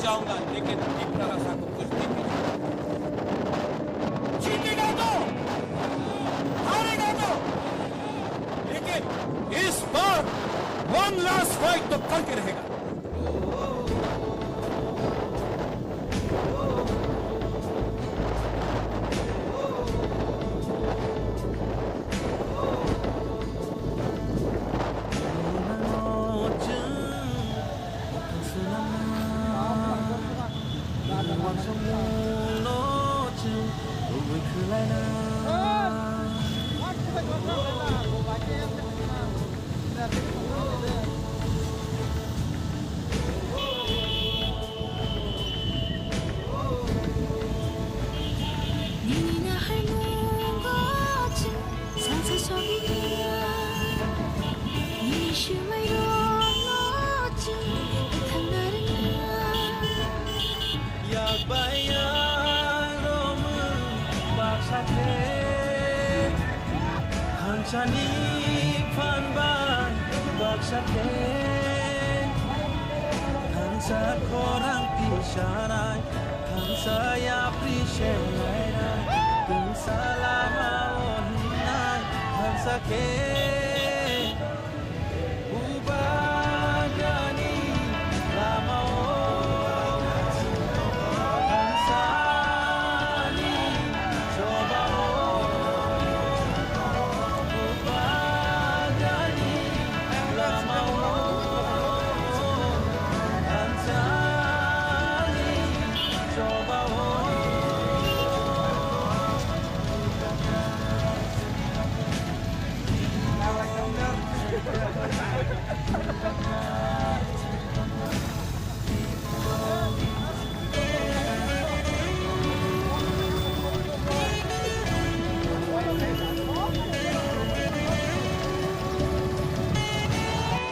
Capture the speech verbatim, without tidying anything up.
जाऊंगा, लेकिन तीन भाषा को कुछ नहीं कीजिए। जीतेगा तो, हारेगा तो, लेकिन इस बार वन लास्ट फाइट तो करके रहेगा। Nini naharmungo chwng salsa sogwi thangna. Nini swmairokno chwng thangna rwngna. Yak bai yak romwi baksa khe, thansani phan bai baksa khe, thansa khorang tisanai, thansa yapri semnainai, tungsa lama o hingnai, thansa khe.